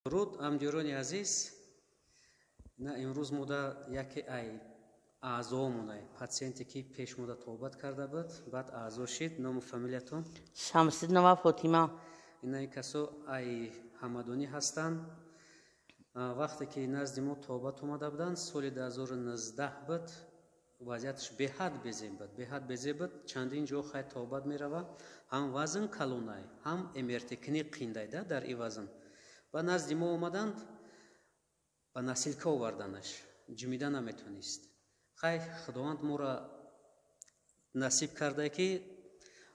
Дуруд, ҳамдиёрони азиз. На имрӯз мода яке ай аъзоомонай, патсиенте ки пеш мода тобат карда буд, баъд аъзо шид. Ному фамилиятон? Шамсидинова Фотима. Инаи касо ай ҳамадонӣ ҳастанд. Вақте ки назди мо тобат омада буданд, соли 2019 буд, вазъияташ беҳад безеб буд, беҳад безеб буд. Чандин ҷо хай тобат мерава, ҳам вазн калонай, ҳам МРТ кини қиндай да дар и вазн. Ба назди мо омаданд, ба носилка оварданаш, ҷимида наметонист. Хай, Худованд моро насиб карда, ки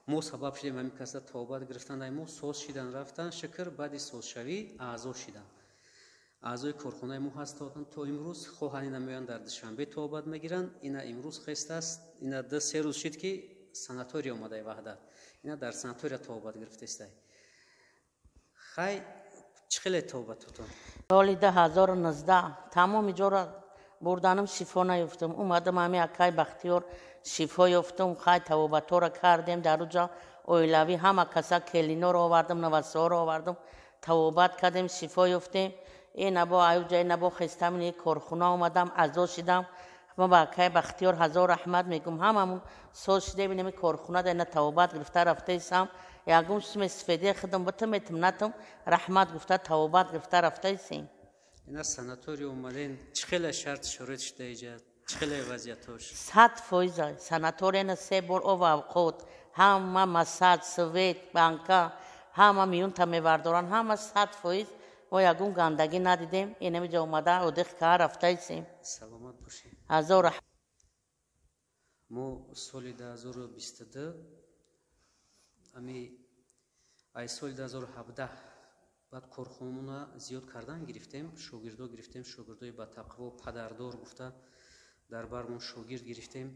мо сабаб шудем ҳамин каса тобат гирифтан, ай мо соз шидан, рафтан. Шукр, баъди созшавӣ аъзо шиданд, аъзои корхонаи мо ҳастанд то имрӯз. Хоҳан ина меоянд, дар Душанбе тобат мегиранд. Ина имрӯз хестааст, ина 2-3 рӯз шид, ки санатория омадаи Ваҳдат, ина дар санатория тобат гирифтестай. Хай, чӣ хеле тобатутон? Соли 2019 тамоми ҷора бурданам, шифо наёфтам. Омадам ҳами акай Бахтиёр, шифо ёфтам. Хай, тавобатҳоро кардем дар уҷа, оилавӣ ҳама каса, келиноро овардам, навасоро овардам, тавобат кардем, шифо ёфтем. Ина бо аюҷа, ина бо хестам, корхона омадам, аъзо шидам. Ма ба акай Бахтиёр ҳазор раҳмат мегӯм. Ҳамамон соз шидем. Инами корхона да ина тавобат гирифта рафтаисам. Ягон суме сифедия худам бутам, метам, натам, раҳмат гуфта тавобат гирифта рафтаисем. Ина санатория омаден, чӣ хеле шарт шароит шуда иҷа, чӣ хеле вазъиятош? 100%. Санатория на се бор ова авқот, ҳама массаж, свет, банка, ҳама миюнта мевардоранд, ҳама 100%. Мо ягон гандагӣ надидем. Инамиҷа омада одиқ каа рафтаисем. Саломат бошед. Ҳазор. Мо соли 2022, ами ай соли 2017 баъд корхонамона зиёд кардан гирифтем, шогирдо гирифтем, шогирдои батақво, падардор гуфта дар бармон шогирд гирифтем,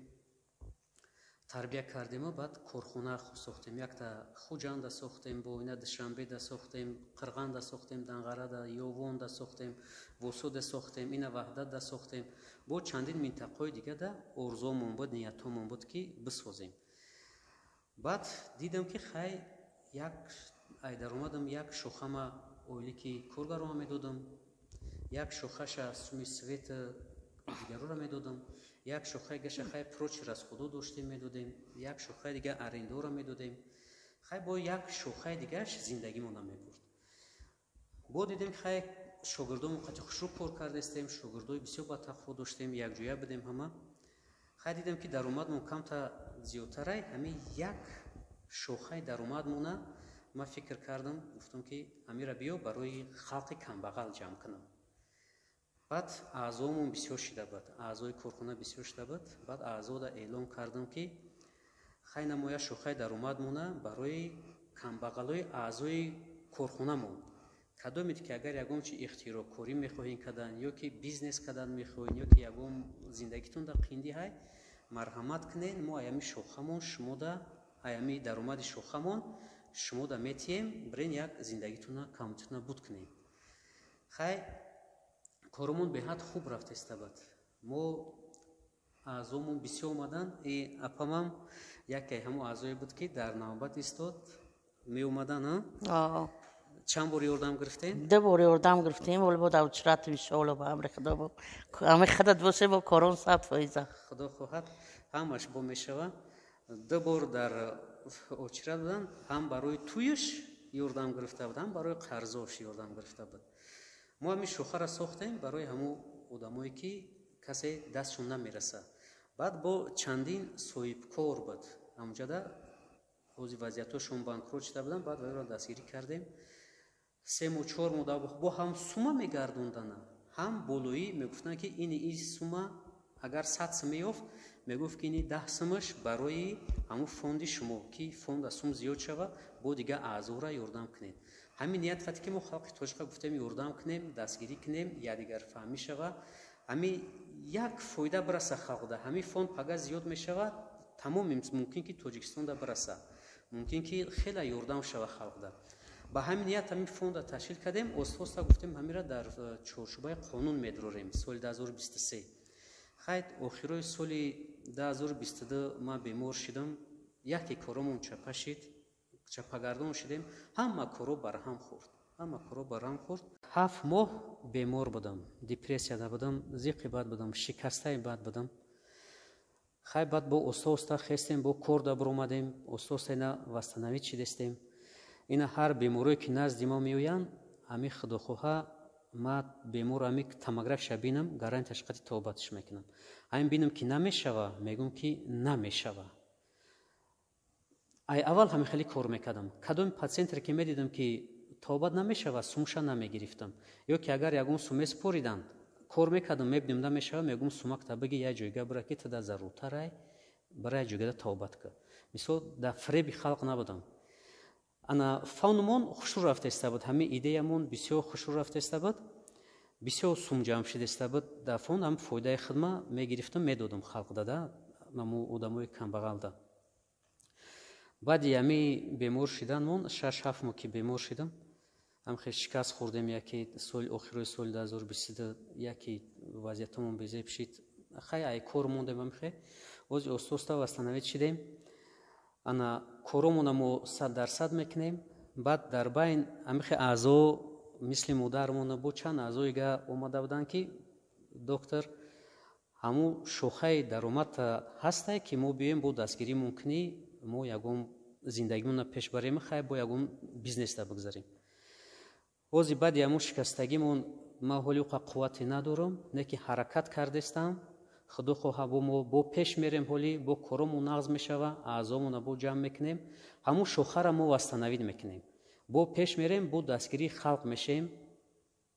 тарбия кардему баъд корхона сохтем. Якта Хуҷанда сохтем, бо ина Душанбеда сохтем, Қирғанда сохтем, Данғарада, Ёвонда сохтем, Восуда сохтем, ина Ваҳдатда сохтем, бо чандин минтақаҳои дигада орзуомон буд, ниятҳомон буд, ки бисозем. Баъд дидам, ки хай, як ай даромадам як шохама оилики коргарома медодам, як шохаша суми света дигароро медодам, як шохаи гаша хай прочий расходо доштем, медодем, як шохаи дига арендора медодем. Хай, бо як шохаи дигааш зиндагимона мебурд. Бо дидем, хай, шогирдомон қати хушрӯ кор кардастем, шогирдои бисёр батақво доштем, якҷоя будем ҳама. Хай, дидем, ки даромадмон камта зиёдтарай, ҳамин як шохаи даромадмона ман фикр кардам, гуфтам, ки ҳамира биё барои халқи камбағал ҷамъ кунам. Баъд аъзоомон бисёр шида буд, аъзои корхона бисёр шида буд. Баъд аъзода эълон кардам, ки хай, намоя шохаи даромадмона барои камбағалои аъзои корхонамон, кадомед ки агар ягон чи ихтироъкорӣ мехоҳем кардан ё ки бизнес кардан мехоҳем, ё ки ягон зиндагитон дар қиндӣ ҳай, марҳамат кунед, мо аями шохамон шумода, аями даромади шохамон шумода метиҳем, бирен як зиндагитона камтона буд кунем. Хай, коромон беҳад хуб рафтаиста буд. Мо аъзомон бисёр омаданд. И апамам яке ҳамон аъзое буд, ки дар навбат истод, меомадан. Чанд бор ёрдам гирифтем? Ду бор ёрдам гирифтем. Вале бо давчрат, иншоалло, ба амри Худо, бо амри худат боше, бо корон 100%. Худо хоҳад, ҳамаш бо мешава. Ду бор дар очрат буданд, ҳам барои туюш ёрдам гирифта буд, ҳам барои қарзош ёрдам гирифта буд. Мо ҳамин шохаро сохтем барои ҳамун одамое, ки касе дастшон намерасад. Баъд бо чандин соҳибкор буд ҳамҷада, ҳози вазъиятҳошон банкрот шуда буданд. Баъд вайро дастгирӣ кардем. 3 моҳ, 4 моҳ бо ҳам сума мегардондана, ҳам болоӣ мегуфтанд, ки ини ин сума агар 100 сум меёфт, мегуфт, ки ини 10 сумаш барои ҳамун фонди шумо, ки фонда сум зиёд шава, бо дига аъзора ёрдам кунед. Ҳамин ният хати ки мо халқи тоҷика гуфтем, ёрдам кунем, дастгирӣ кунем, якдигарфаҳмӣ шава, ҳамин як фоида бираса халқда. Ҳамин фонд пага зиёд мешавад, тамоми мумкин ки Тоҷикистонда бираса, мумкин ки хеле ёрдам шава халқда. Ба ҳамин ният ҳамин фонда ташкил кардем. Оста-оста гуфтем, ҳамира дар чорчӯбаи қонун медурорем. Соли 2023, хайд, охирои соли 2022 ман бемор шидам. Яке коромон чапа шид, чапагардон шидем, ҳама коро барҳам хӯрд, ҳама коро барҳам хӯрд. 7 моҳ бемор будам, депрессияда будам, зиқи бад будам, шикастаи бад будам. Хай, баъд бо оста оста хестем, бо кор да биромадем, оста оста ина восстановить шидестем. Ина ҳар беморое ки назди мо меоянд, ҳами худохоҳа ма бемор ами томографияша бинам, гарантияш қати тобатиш мекунам. Ҳамин бинам ки намешава, мегӯм ки намешава. Ай аввал ҳамин хеле кор мекардам. Кадоми патсиентере ки медидам ки тобат намешава, сумша намегирифтам. Ё ки агар ягон сум месупориданд, кор мекардам, мебинем намешава, мегӯм сумакта биги, як ҷойга бира ки туда заруртарай, бира як ҷойгада тобат кар. Мисол, дар фреби халқ набудам. Ана фонмон хушрӯ рафтаиста буд, ҳамин идеямон бисёр хушрӯ рафтаиста буд, бисёр сум ҷамъ шидаиста буд дар фонд. Ҳам фоидаи хидма мегирифтам, медодам халқ дада, ҳамун одамои камбағалда. Баъди ҳами бемор шиданмон, 6-7 моҳ ки бемор шидам, ҳам хел шикаст хӯрдем, яке соли охирои соли 2022 яке вазъиятамон безеб шид. Хай, ай кор мондем. Ҳамхе ози оста оста восстановить шидем. Ана коромона мо 100% мекунем. Баъд дар байн ҳамихе аъзо мисли модармона бо чанд аъзоига омада буданд, ки доктор, ҳамун шохаи даромад ҳастай, ки мо биёем, бо дастгирӣ мумкинӣ мо ягон зиндагимона пеш барем, хай, бо ягон бизнеста бигзарем. Ози баъди ҳамун шикастагимон ман ҳоли уқа қуввате надорам, не ки ҳаракат кардестам. Худо хоҳа, бо мо бо пеш мерем, ҳоли бо коромон нағз мешава, аъзомона бо ҷамъ мекунем, ҳамун шохара мо восстановить мекунем, бо пеш мерем, бо дастгирии халқ мешем.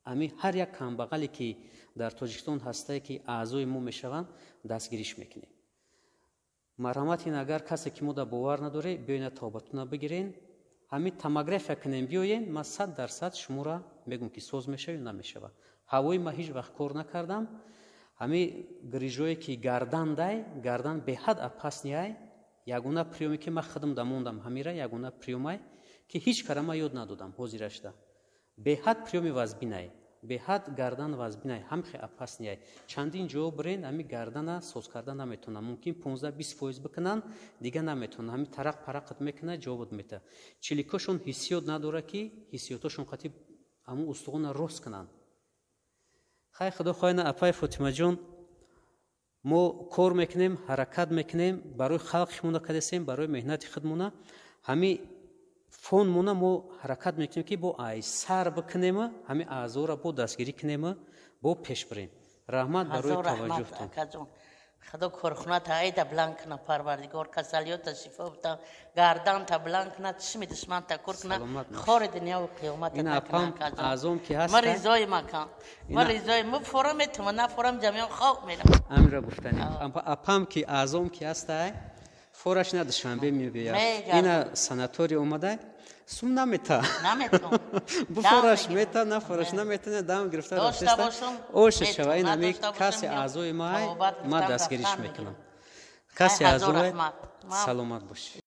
Ами ҳар як камбағале ки дар Тоҷикистон ҳастае, ки аъзои мо мешаванд, дастгириш мекунем. Марҳамат, ин агар касе ки мо да бовар надоре, биёена тобатуна бигирен, ҳамин томография кунем, биёен, ман 100% шуморо мегӯм ки соз мешава ё намешава. Ҳавои ман ҳеҷ вақт кор накардам. Ҳамин грижое ки гардан дай, гардан беҳад опасный ай. Ягона приёме ки ман худам дамондам, ҳамира ягона приёмай ки ҳеҷ кара ман ёд надодам ҳозирашда. Беҳад приёми вазбинай, беҳад гардан вазбинай, ҳамхе опасный ай. Чандин ҷо бирен, ҳами гардана соз карда наметавонам. Мумкин 15-20% бикунанд, дига наметавонам. Ҳами тарақ парақат мекунад, ҷавобот мета. Чиликошон ҳиссиёт надорад, ки ҳиссиётошон қати ҳамун устухона рост кунанд. Хай, худо хоҳена, апай Фотимаҷон, мо кор мекунем, ҳаракат мекунем, барои халқи худмона кардесем, барои меҳнати худмона. Ҳами фондмона мо ҳаракат мекунем, ки бо ай сар бикунема, ҳами аъзоро бо дастгирӣ кунема, бо пеш бирем. Раҳмат барои таваҷҷӯҳтон. Худо корхоната айда бланк кна, парвардигор касалиёта шифо бита, гарданта бланк кна, чишми душманта кур кна, хори дунёву қиёмата. Ин апам аъзом ки ҳаст. Ма ризои макан, ма ризои ма форам метума, на форам ҷамиён хоб мерам. Амира гуфтанем, апам ки аъзом ки ҳастай, фораш на Душанбе мебиёяд, ина санаторий омада, сум намета, буфораш мета, на фораш наметана, дам гирифта рафтеста, оша шава. Ин ами касе аъзои май, ма дастгириш мекунам. Касе аъзои, саломат бошӣ.